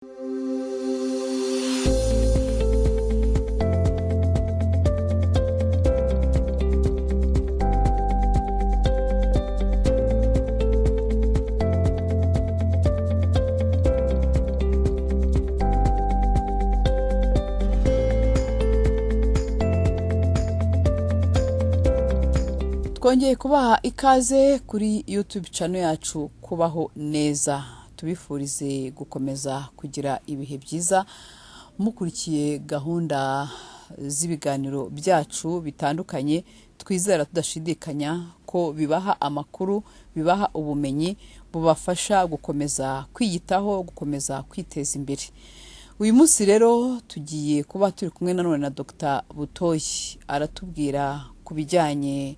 Twongeye kubaha ikaze kuri YouTube channel yacu Kubaho Neza. Tubifurize gukomeza kugira ibihe byiza mukurikiye gahunda z'ibiganiro byacu bitandukanye. Twizera tudashidikanya ko bibaha amakuru, bibaha ubumenyi bubafasha gukomeza kwiyitaho, gukomeza kwiteza imbere. Uyu munsi rero tugiye kuba turi kumwe nanone na Dr Butoyi. Aratubwira ku bijyanye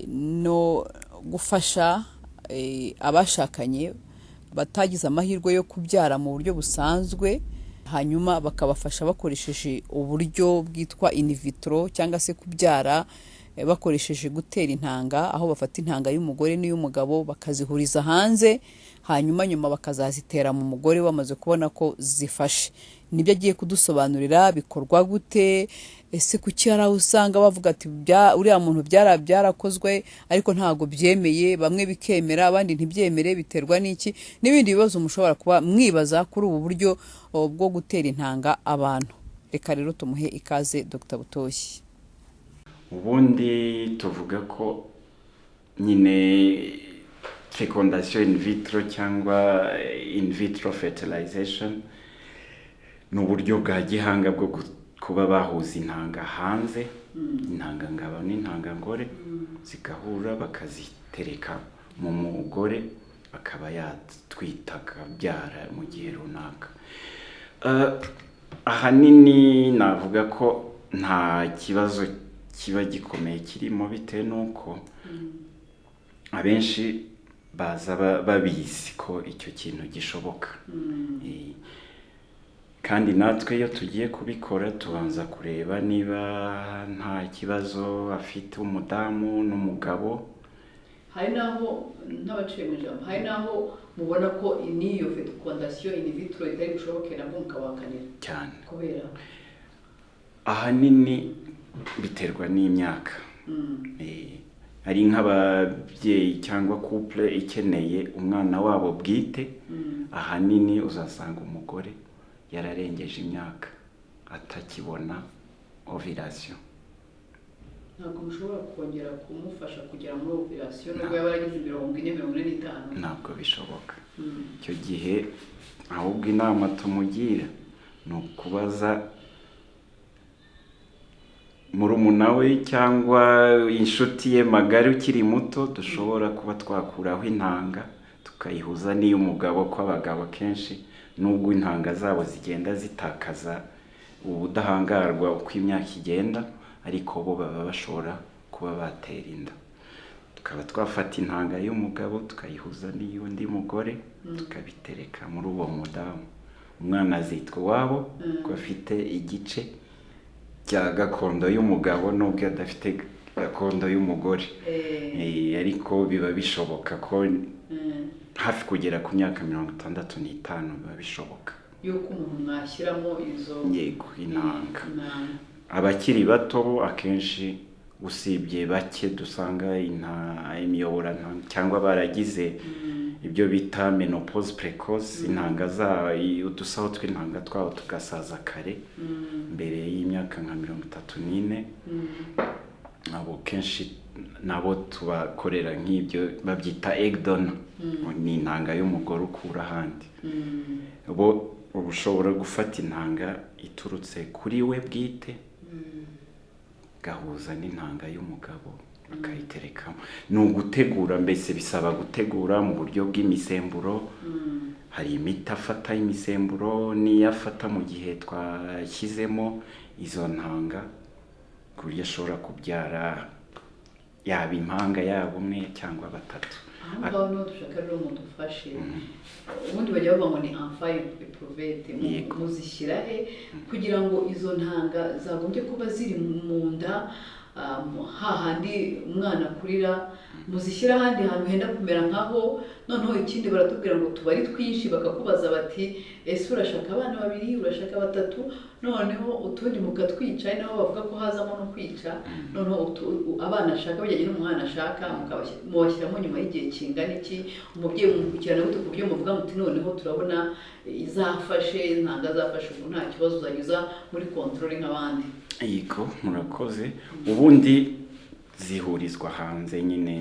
no gufasha abashakanye batagize amahirwe yo kubyara mu buryo busanzwe, hanyuma bakabafasha bakoresheje uburyo bwitwa in vitro, cyangwa se kubyara bakoresheje gutera intanga, aho bafata intanga y'umugore n'iy'umugabo bakazihuriza hanze, hanyuma nyuma bakazazitera mu mugore bamaze kubona ko zifashe. Nibyo agiye kudusobanurira. Bikorwa gute? Ese kuki hari aho usanga bavuga ati: "Uriya muntu byarakozwe ariko ntabwo byemeye"? Bamwe bikemera, abandi ntibyemere. Biterwa n'iki? N'ibindi bibazo mushobora kuba mwibaza kuri ubu buryo bwo gutera intanga abantu. Reka rero tumuhe ikaze, Dr Butoyi. Ubundi tuvuga ko nyine fécondation in vitro cyangwa in vitro fertilization ni uburyo bwa gihanga bwo kuba bahuza intanga hanze, intangangabo n'intangangore zigahura, bakazitereka mu mugore, akaba yatwita, akabyara mu gihe runaka. Ahanini navuga ko nta kibazo kiba gikomeye kirimo, bitewe n'uko abenshi baza babizi ko icyo kintu gishoboka. Kandi natwe iyo tugiye kubikora tubanza kureba niba nta kibazo afite umudamu n'umugabo. Hari n'aho, n'abaciye mu ijambo, hari n'aho mubona ko n'iyo fécondation in vitro itari bushoboke, nabwo mukabahakanira? Cyane. Kubera? Ahanini biterwa n'imyaka. Hari nk'ababyeyi cyangwa couple ikeneye umwana wabo bwite, ahanini uzasanga umugore yararengeje imyaka, atakibona ovulation. Ntabwo mushobora kongera kumufasha kugera muri ovulation nubwo yaba yaragize 40, 45? Ntabwo bishoboka. Icyo gihe ahubwo inama tumugira ni ukubaza murumuna we cyangwa inshuti ye magari ukiri muto dushobora kuba twakuraho intanga, tukayihuza n'iy'umugabo, ko abagabo akenshi nubwo intanga zabo zigenda zitakaza ubudahangarwa uko imyaka igenda, ariko bo baba bashobora kuba batera inda, tukaba twafata intanga y'umugabo tukayihuza n'iy'undi mugore, tukabitereka muri uwo mudamu. Umwana azitwa iwabo ko afite igice cya gakondo y'umugabo nubwo adafite gakondo y'umugore. Ariko biba bishoboka ko hafi kugera ku myaka 65 biba bishoboka yuko umuntu mwashyiramo izo Yego, intanga. Intanga. Abakiri bato bo akenshi, usibye bake dusanga imiyoborantanga cyangwa baragize ibyo bita ménopause précoce, intanga za udusaho tw'intanga twabo tugasaza kare mbere y'imyaka nka 34, abo kenshi nabo tubakorera nk'ibyo babyita egg donor, ni intanga y'umugore ukura ahandi. Bo uba ushobora gufata intanga iturutse kuri we bwite, gahuza n'intanga y'umugabo, bakayiterekamo. Ni ugutegura, mbese bisaba gutegura mu buryo bw'imisemburo. Hari imiti afata y'imisemburo n'iyo afata mu gihe twashyizemo izo ntanga, ku buryo ashobora kubyara yaba impanga, yaba umwe cyangwa batatu. Aho ngaho niho dushaka rero mudufashe. Ubundi bajya bavuga ngo ni enfant éprouvette. Yego. Muzishyira he kugira ngo izo ntanga zagombye kuba ziri mu nda? Hahandi umwana akurira, muzishyira ahandi hantu henda kumera nkaho. Noneho ikindi baratubwira ngo tuba ari twinshi, bakakubaza bati ese urashaka abana babiri, urashaka batatu? Noneho utundi mukatwica, ari naho bavuga ko hazamo no kwica. Noneho abana ashaka bijyanye n'umwana ashaka, mubashyiramo nyuma y'igihe kingana iki? Umubyeyi mumukurikirana gute ku buryo muvuga muti noneho turabona izafashe intanga, zafashe, ubu nta kibazo, uzajya uza muri contrôle nk'abandi? Yego, murakoze. Ubundi zihurizwa hanze nyine,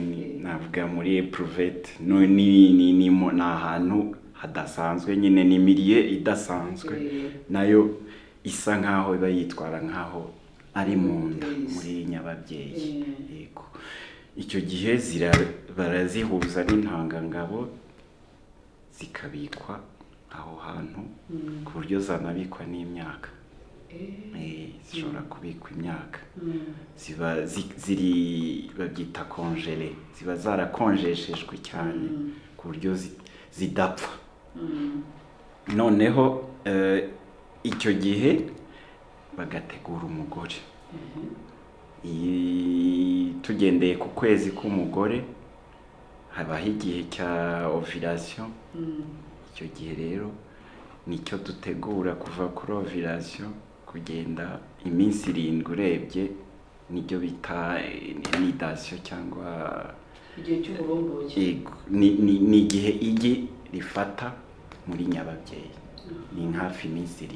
navuga muri éprouvette. No, ni ahantu hadasanzwe nyine, ni milieu idasanzwe, nayo isa nkaho iba yitwara nkaho ari mu nda, muri nyababyeyi. Yego, icyo gihe barazihuza n'intangangabo, zikabikwa aho hantu ku buryo zanabikwa n'imyaka. Zishobora kubikwa imyaka. Ziba ziri, babyita congelé, ziba zarakonjeshejwe cyane ku buryo zidapfa. Noneho icyo gihe bagategura umugore. Tugendeye ku kwezi k'umugore, habaho igihe cya ovulation. Icyo gihe rero nicyo dutegura, kuva kuri ovulation kugenda iminsi 7 urebye, nibyo bita nidation cyangwa igihe cy'uburumbuke. Yego, ni igihe igi rifata muri nyababyeyi, ni hafi iminsi 7.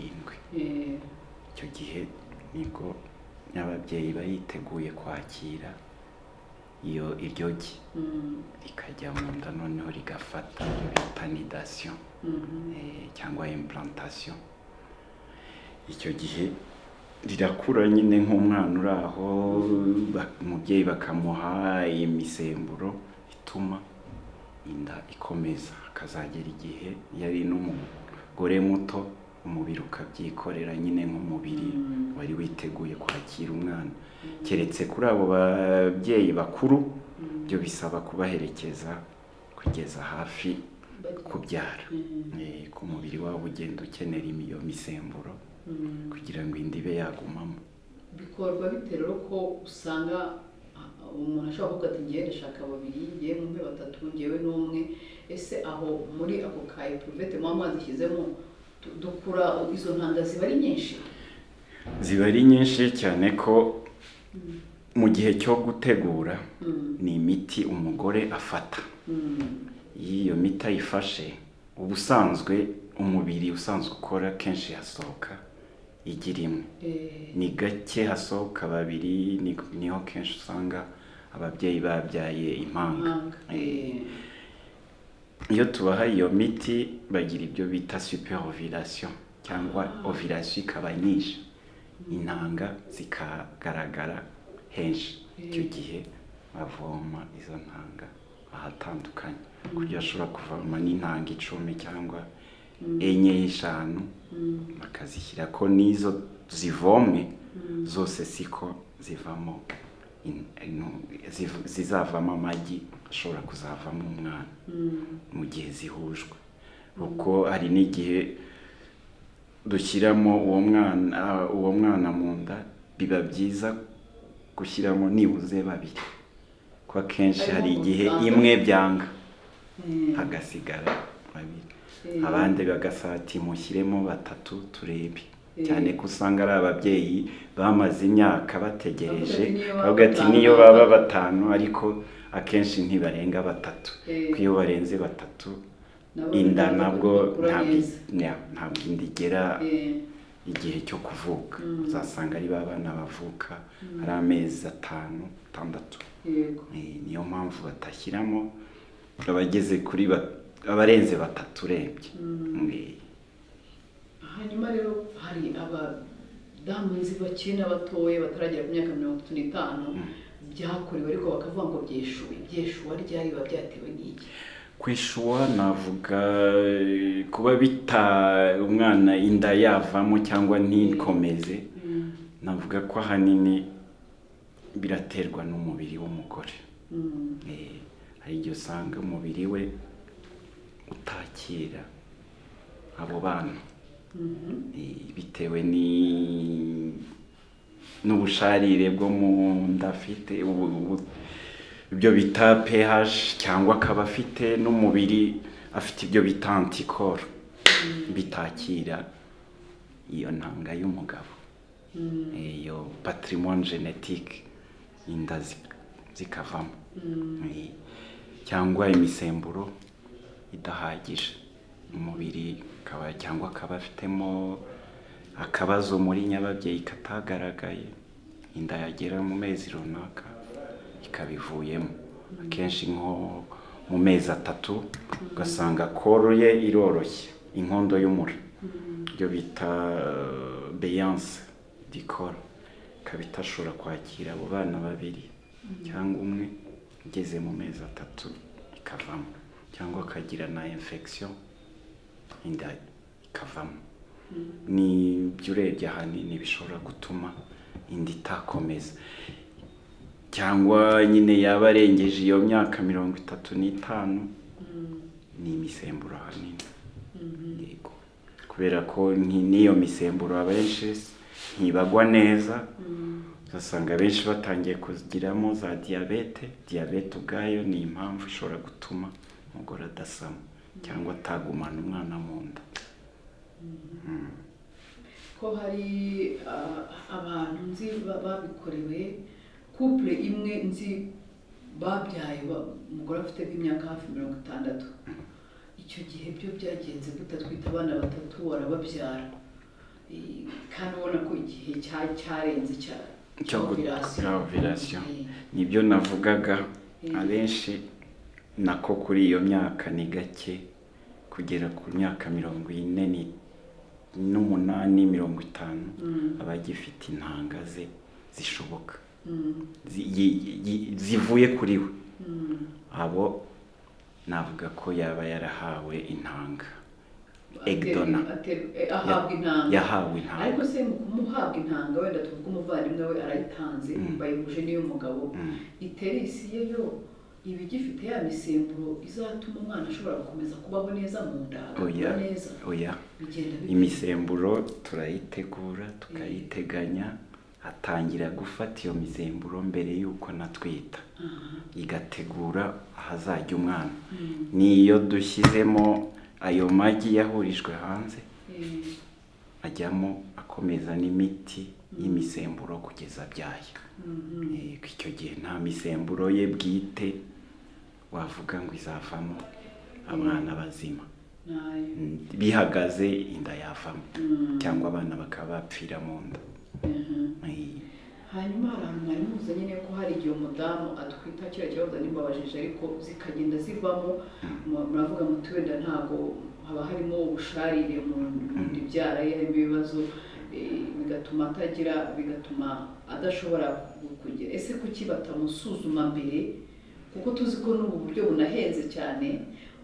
Icyo gihe nibwo nyababyeyi iba yiteguye kwakira iyo iryo gi, rikajya mu nda, noneho rigafata, ibyo bita nidation cyangwa implantation. Icyo gihe rirakura nyine nk'umwana uri aho, umubyeyi bakamuha imisemburo ituma inda ikomeza, akazagera igihe, iyo ari n'umugore muto, umubiri ukabyikorera nyine nk'umubiri wari witeguye kwakira umwana. Keretse kuri abo babyeyi bakuru, byo bisaba kubaherekeza kugeza hafi kubyara, ko umubiri wabo ugenda ukenera iyo misemburo kugira ngo inda ibe yagumamo. Bikorwa bite rero ko usanga umuntu ashobora kuvuga ati ngewe ndashaka babiri, ngewe mumpe batatu, ngewe n'umwe? Ese aho muri ako ka éprouvette muba mwazishyizemo, dukura izo ntanga ziba ari nyinshi? Ziba ari nyinshi cyane, ko mu gihe cyo gutegura ni imiti umugore afata. Iyo iyo miti ayifashe, ubusanzwe umubiri usanzwe ukora, kenshi hasohoka igi rimwe. Ni gake hasohoka babiri, niho kenshi usanga ababyeyi babyaye impanga. Impanga. Iyo tubaha iyo miti, bagira ibyo bita super ovulation cyangwa ovulation ikaba nyinshi, intanga zikagaragara henshi. Icyo gihe bavoma izo ntanga ahatandukanye, ku buryo bashobora kuvoma n'intanga 10 cyangwa enye, 5, bakazishyira ko n'izo zivomwe zose siko zivamo zizavamo amagi ashobora kuzavamo umwana mu gihe zihujwe, kuko hari n'igihe dushyiramo uwo mwana mu nda, biba byiza gushyiramo nibuze babiri, kuko akenshi hari Harimo igihe usanga- imwe byanga, hagasigara babiri, abandi bagasaba ati mushyiremo batatu turebe, cyane ko usanga ari ababyeyi bamaze imyaka bategereje, Bavuga ati niyo baba bavuga ati batanu, niyo baba batanu, ariko akenshi ntibarenga batatu, kuko iyo barenze batatu, Nabo inda ntabwo nabwo bakura ntabwo neza. Ntabwo inda igera igihe cyo kuvuka. Uzasanga ari ba bana bavuka ari amezi 5, 6. Niyo mpamvu batashyiramo abageze kuri abarenze batatu urebye. Hanyuma rero hari abadamu nzi bakiri n'abatoya bataragera ku myaka 35 byakorewe, ariko bakavuga ngo byeshuwe. Byeshuwa ryari? Biba byatewe n'iki? Kweshuwa navuga kuba bita umwana inda yavamo cyangwa ntikomeze, navuga ko ahanini biraterwa n'umubiri w'umugore. Hari igihe usanga umubiri we utakira abo bana, bitewe n'ubusharire bwo mu nda afite, ibyo bita pH, cyangwa akaba afite n'umubiri afite ibyo bita anticorps bitakira iyo ntanga y'umugabo, iyo patrimoine génétique, inda zikavamo. Cyangwa imisemburo idahagije umubiri akaba, cyangwa akaba afitemo akabazo muri nyababyeyi katagaragaye, inda yagera mu mezi runaka ikaba ivuyemo, akenshi nko mu mezi 3, ugasanga col ye iroroshye, inkondo y'umura, ibyo bita béance du col, ikaba itashobora kwakira abo bana babiri cyangwa umwe, igeze mu mezi 3 ikavamo, cyangwa akagira na infection inda ikavamo. Ni ibyo urebye ahanini bishobora gutuma inda itakomeza, cyangwa nyine yaba arengeje iyo myaka 35, ni imisemburo ahanini. Yego, kubera ko n'iyo misemburo abenshi ntibagwa neza, ugasanga abenshi batangiye kugiramo za diyabete. Diyabete ubwayo ni impamvu ishobora gutuma umugore adasama cyangwa atagumana umwana mu nda. Ko hari abantu nzi babikorewe, couple imwe nzi babyaye umugore afite nk'imyaka hafi 60. Icyo gihe byo byagenze gute? Atwite abana batatu, arababyara, kandi ubona ko igihe cyarenze cya cyo ovulation. Ovulation nibyo navugaga. Abenshi nako kuri iyo myaka ni gake, kugera ku myaka 48, 50, aba agifite intanga ze zishoboka, zivuye kuri we. Abo navuga ko yaba yarahawe intanga, egg donor. Ahabwa intanga. Yahawe intanga. Ariko se mu kumuhabwa intanga, wenda tuvuge umuvandimwe we arayitanze, bayihuje n'iy'umugabo, utérus ye yo iba igifite ya misemburo izatuma umwana ashobora gukomeza kubaho neza mu nda, agakura Oya. neza? Oya. Bigenda bite? Imisemburo turayitegura, tukayiteganya, atangira gufata iyo misemburo mbere y'uko anatwita, igategura ahazajya umwana. Niyo dushyizemo ayo magi yahurijwe hanze, ajyamo akomeza n'imiti y'imisemburo kugeza abyaye. Yego, icyo gihe nta misemburo ye bwite wavuga ngo izavamo abana bazima. Nayo. Bihagaze inda yavamo cyangwa abana bakaba bapfira mu nda. Hanyuma hari ahantu mwari muzi nyine ko hari igihe umudamu atwita, kiriya kibazo nimbabajije, ariko zikagenda zivamo, muravuga muti wenda ntabwo haba harimo ubusharire mu nda ibyara ye, harimo ibibazo, bigatuma atagira, bigatuma adashobora kugira. Ese kuki batamusuzuma mbere, kuko tuzi ko n'ubu buryo bunahenze cyane,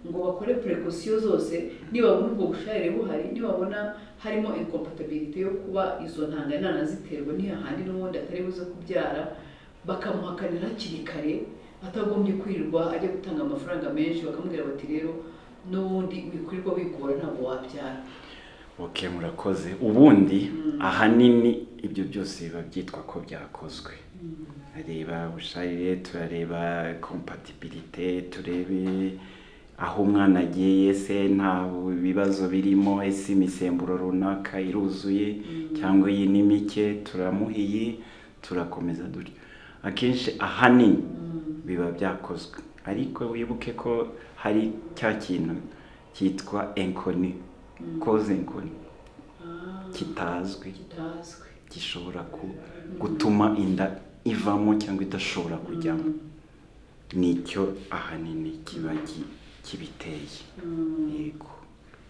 ngo bakore précautions zose, nibabona ubwo busharire buhari, nibabona harimo incompatibilité yo kuba izo ntanga nanaziterwa ntihahandi n'ubundi atari buze kubyara, bakamuhakanira hakiri kare, atagombye kwirirwa ajya gutanga amafaranga menshi, bakamubwira bati rero n'ubundi wikwirirwa wigora, ntabwo wabyara? Ok, murakoze. Ubundi ahanini ibyo byose biba byitwa ko byakozwe. Areba ubusharire, turareba compatibilité, turebe aho umwana agiye, se nta bibazo birimo, ese imisemburo runaka iruzuye cyangwa iyi ni mike, turamuha iyi, turakomeza dutyo. Akenshi ahanini biba byakozwe, ariko wibuke ko hari cya kintu cyitwa inconnu, cause inconnue, kitazwi, kitazwi, gishobora gutuma inda ivamo cyangwa idashobora kujyamo. Nicyo ahanini kiba kibiteye. Yego,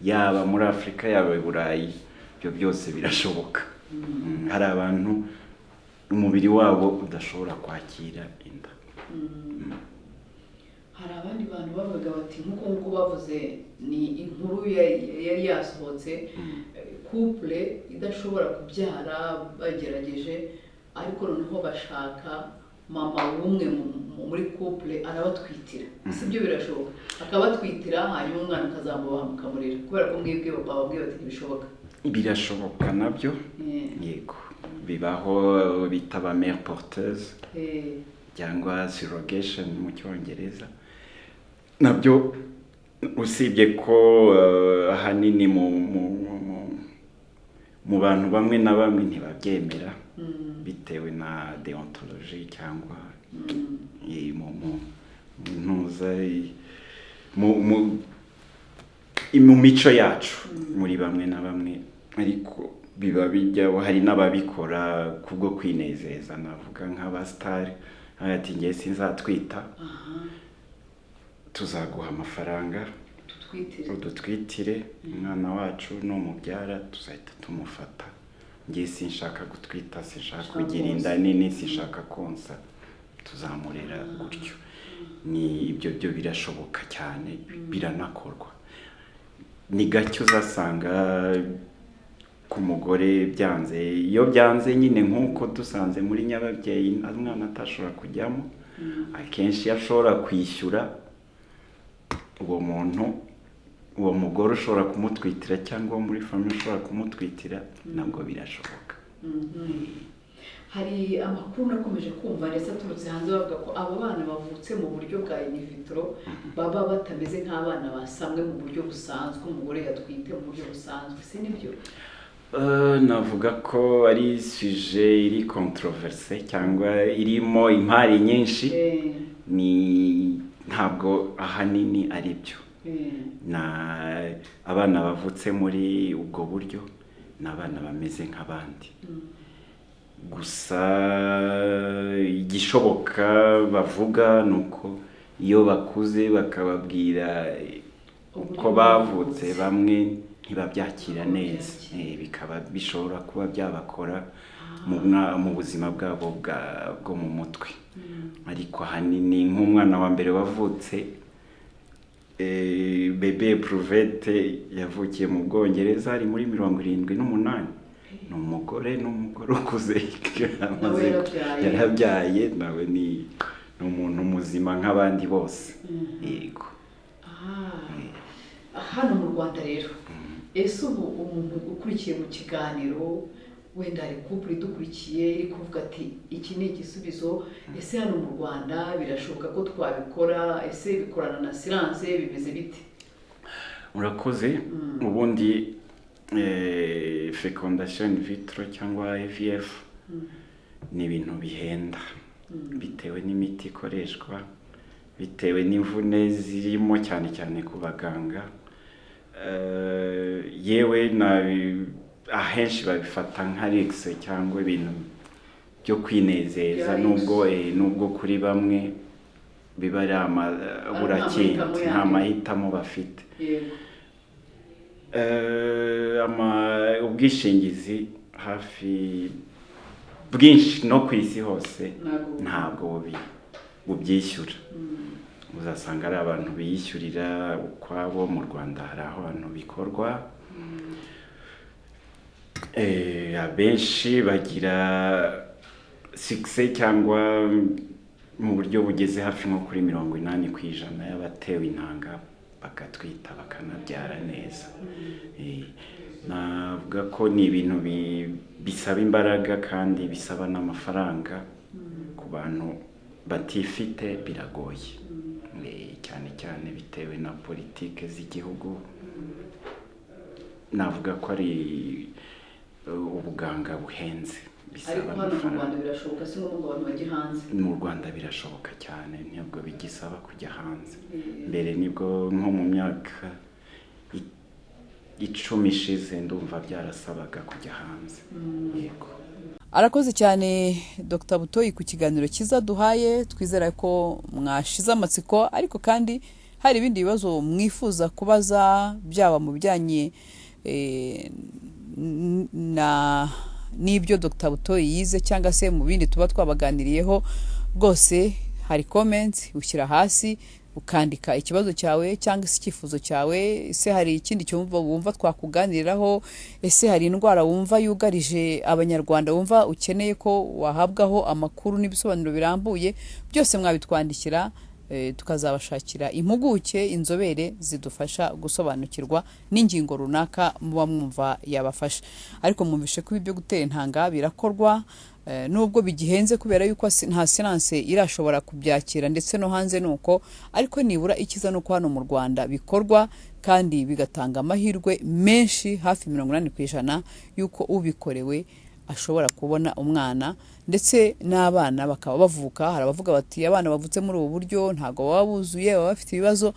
yaba muri Afurika, yaba i Burayi, ibyo byose birashoboka. Hari abantu umubiri wabo udashobora kwakira inda. Hari abandi bantu bavuga bati nk'uko bavuze, ni inkuru yari yasohotse, couple idashobora kubyara bagerageje, ariko noneho bashaka mama w'umwe muri couple arabatwitira. Si byo birashoboka? Akabatwitira, hanyuma umwana akazamubaha mukamurera, kubera ko mwebwe bababwiye bati ntibishoboka. Birashoboka nabyo. Yego. Bibaho, bita ba mère porteuse cyangwa surrogation mu Cyongereza. Nabyo usibye ko ahanini mu bantu bamwe na bamwe ntibabyemera bitewe na déontologie cyangwa mu ntuza mu mico yacu muri bamwe na bamwe, ariko biba bijyaho. Hari n'ababikora kubwo kwinezeza, navuga nk'abasitari, ati: "Ngiye sinzatwita, tuzaguha amafaranga tutwitire, udutwitire umwana wacu, numubyara tuzahita tumufata. Ngiye sinshaka gutwita, sinshaka Sinshaka kugira inda konsa. nini, sinshaka konsa, tuzamurera gutyo." Ni ibyo byo birashoboka cyane, biranakorwa. Ni gake uzasanga ku mugore byanze. Iyo byanze nyine, nk'uko dusanze muri nyababyeyi umwana atashobora kujyamo, akenshi iyo ashobora kwishyura uwo muntu, uwo mugore ushobora kumutwitira cyangwa uwo muri famille ushobora kumutwitira, nabwo birashoboka. Hari amakuru nakomeje kumva ndetse aturutse hanze, bavuga ko abo bana bavutse mu buryo bwa in vitro baba batameze nk'abana basamwe mu buryo busanzwe, umugore yatwite mu buryo busanzwe. Se nibyo? Navuga ko ari sujet iri controversé cyangwa irimo impari nyinshi. Ni ntabwo ahanini ari byo. Na abana bavutse muri ubwo buryo ni abana bameze nk'abandi. Gusa igishoboka bavuga ni uko iyo bakuze bakababwira uko Uburyo bavutse, bavutse. bamwe ntibabyakira Ntabwo neza. babyakira. Bikaba bishobora kuba byabakora mu buzima bwabo bwo mu mutwe. Ariko ahanini nk'umwana wa mbere wavutse, bébé Éprouvette, yavukiye mu Bwongereza, ari muri 78, ni umugore, ni umugore ukuze. Nawe yarabyaye. Yarabyaye, nawe ni umuntu muzima nk'abandi bose, yego. Ah, hano mu Rwanda rero, ese ubu umuntu ukurikiye mu kiganiro, wenda hari couple idukurikiye iri kuvuga ati: "Iki ni igisubizo", ese hano mu Rwanda birashoboka ko twabikora? Ese bikorana na assurance? Bimeze bite? Urakoze. Ubundi fécondation in vitro cyangwa IVF ni ibintu bihenda bitewe n'imiti ikoreshwa, bitewe n'imvune zirimo, cyane cyane ku baganga. Yewe na ahenshi babifata nka luxe cyangwa ibintu byo kwinezeza, Bya nubwo kuri bamwe biba ari amaburakindi, Nta mahitamo nta yandi. mahitamo bafite. Ubwishingizi hafi bwinshi no ku isi hose Ntabwo ntabwo bubyishyura. Uzasanga ari abantu biyishyurira ukwabo. Mu Rwanda hari aho abantu bikorwa. Abenshi bagira succès, cyangwa mu buryo bugeze hafi nko kuri 80% y'abatewe intanga bagatwita bakanabyara neza. Navuga ko ni ibintu bisaba imbaraga kandi bisaba n'amafaranga. Ku bantu batifite biragoye. Cyane cyane bitewe na politike z'igihugu. Navuga ko ari ubuganga buhenze, bisaba Ariko hano mu amafaranga. Rwanda birashoboka, si ngombwa ngo abantu bajye hanze? Mu Rwanda birashoboka cyane, ntabwo bigisaba kujya hanze. Mbere nibwo, nko mu myaka 10 ishize, ndumva byarasabaga kujya hanze, yego. Arakoze cyane Dr Butoyi ku kiganiro cyiza duhaye. Twizera ko mwashize amatsiko, ariko kandi hari ibindi bibazo mwifuza kubaza, byaba mu bijyanye na n'ibyo Dr Butoyi yize cyangwa se mu bindi tuba twabaganiriyeho. Rwose hari comment ushyira hasi ukandika ikibazo cyawe cyangwa se icyifuzo cyawe. Ese hari ikindi cyumva wumva twakuganiriraho? Ese hari indwara wumva yugarije Abanyarwanda wumva ukeneye ko wahabwaho amakuru n'ibisobanuro birambuye? Byose mwabitwandikira. Tukazabashakira impuguke, inzobere zidufasha gusobanukirwa n'ingingo runaka muba mwumva yabafasha. Ariko mwumvishe ko ibi byo gutera intanga birakorwa, nubwo bigihenze kubera yuko nta siyanse irashobora kubyakira, ndetse no hanze ni uko. Ariko nibura ikiza ni uko hano mu Rwanda bikorwa kandi bigatanga amahirwe menshi, hafi 80% y'uko ubikorewe ashobora kubona umwana, ndetse n'abana bakaba bavuka. Hari abavuga bati abana bavutse muri ubu buryo ntabwo baba buzuye, baba bafite ibibazo,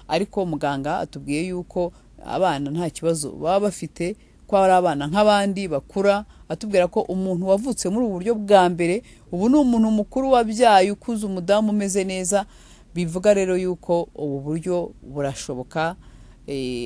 ariko muganga atubwiye yuko abana nta kibazo baba bafite, ko ari abana nk'abandi bakura. Atubwira ko umuntu wavutse muri ubu buryo bwa mbere ubu ni umuntu mukuru wabyaye, ukuze, umudamu umeze neza. Bivuga rero yuko ubu buryo burashoboka,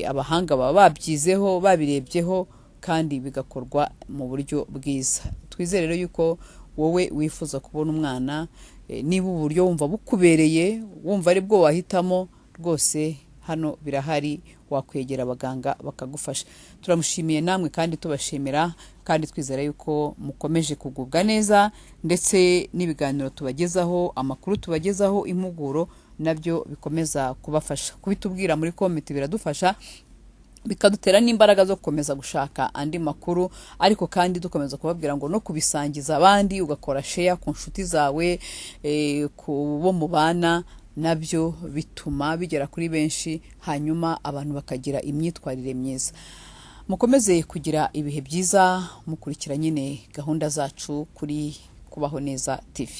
abahanga baba babyizeho, babirebyeho, kandi bigakorwa mu buryo bwiza. Twizere rero yuko wowe wifuza kubona umwana, niba ubu buryo wumva bukubereye, wumva ari bwo wahitamo, rwose hano birahari, wakwegera abaganga bakagufasha. Turamushimiye namwe kandi tubashimira, kandi twizera yuko mukomeje kugubwa neza, ndetse n'ibiganiro tubagezaho, amakuru tubagezaho, impuguro nabyo bikomeza kubafasha. Kubitubwira muri komenti biradufasha, bikadutera n'imbaraga zo gukomeza gushaka andi makuru, ariko kandi dukomeza kubabwira ngo no kubisangiza abandi, ugakora share ku nshuti zawe, ku bo mubana, nabyo bituma bigera kuri benshi, hanyuma abantu bakagira imyitwarire myiza. Mukomeze kugira ibihe byiza, mukurikira nyine gahunda zacu kuri Kubaho Neza TV.